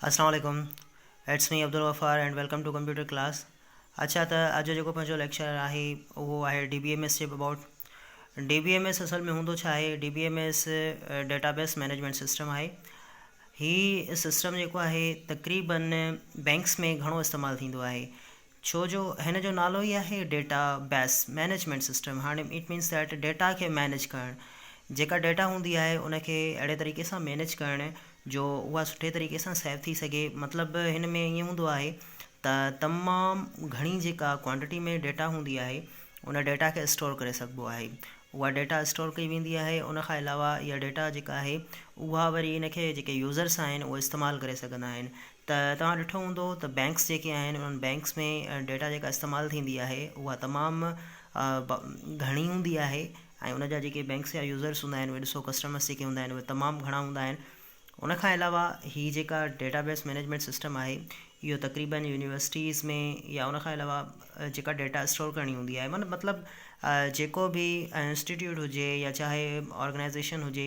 اسلام عليڪم it's me Abdul Ghaffar and welcome to computer class اڇا ته اڄ جيڪو پنهنجو ليڪچر آهي اهو آهي ڊي بي ايم ايس جي about D B M S اصل ۾ هوندو ڇا آهي D B M S database management system آهي هي سسٽم جيڪو آهي تقريبن بينڪس ۾ گهڻو استعمال ٿيندو آهي ڇو جو هن جو نالو ئي آهي ڊيٽا بيس مئنيجمينٽ سسٽم هاڻي it means that data کي مئنيج ڪرڻ جيڪا ڊيٽا هوندي آهي ان کي اهڙي طريقي سان مئنيج ڪرڻ جو اها سٺي طريقي سان سيو ٿي سگهي مطلب هن ۾ ائين هوندو آهي ته تمام گهڻي جيڪا ڪوانٽٽي ۾ ڊيٽا هوندي آهي ان ڊيٽا کي اسٽور ڪري سگهبو آهي اها ڊيٽا اسٽور ڪئي ويندي آهي ان کان علاوه اها ڊيٽا جيڪا آهي اها وري ان کي جيڪي يوزرس آهن اهي استعمال ڪري سگهندا آهن ته توهان ڏٺو هوندو ته بينڪس جيڪي آهن انهن بينڪس ۾ ڊيٽا جيڪا استعمال ٿيندي آهي اها تمام گهڻي هوندي آهي ۽ ان جا جيڪي بينڪس جا يوزرس هوندا آهن اهي ڏسو ڪسٽمرس جيڪي هوندا آهن اهي تمام گهڻا هوندا آهن ان کان علاوه هي جيڪا ڊيٽا بيس مئنيجمينٽ سسٽم آهي اهو تقريبن يونيورسٽيز ۾ يا ان کان علاوه جيڪا ڊيٽا اسٽور ڪرڻي هوندي آهي مطلب جيڪو به انسٽيٽيوٽ هجي يا چاهي آرگنائزيشن هجي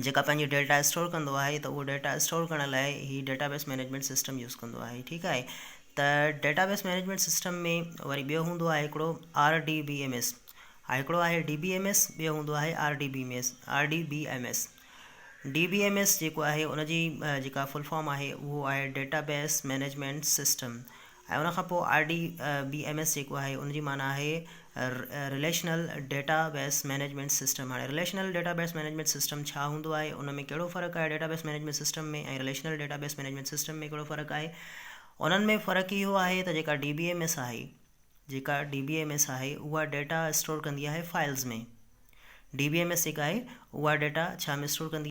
جيڪا پنهنجي ڊيٽا اسٽور ڪندو آهي ته اهو ڊيٽا اسٽور ڪرڻ لاء هي data base management system use ڪندو آهي ٺيڪ آهي ته ڊيٽا بيس مئنيجمينٽ سسٽم ۾ وري ٻيو هوندو آهي هڪڙو R D B M S هڪڙو آهي ڊي بي ايم ايس ٻيو هوندو آهي R D B M S R D B M S D B M S جيڪو آهي ان جي جيڪا فل فارم آهي اهو آهي ڊيٽا بيس مئنيجمينٽ سسٽم ۽ ان کان پوء R D B M S جيڪو آهي ان جي معنيٰ آهي relational database management system هاڻي relational database management system ڇا هوندو آهي ان ۾ ڪهڙو فرق آهي data base management system ۾ ۽ relational data base management system ۾ ڪهڙو فرق آهي انهن ۾ فرق اهو آهي ته جيڪا ڊي بي ايم ايس آهي جيڪا ڊي بي ايم ايس آهي اها ڊيٽا اسٽور ڪندي آهي files ۾ D B M S جيڪا آهي اها ڊيٽا ڇا ۾ اسٽور ڪندي.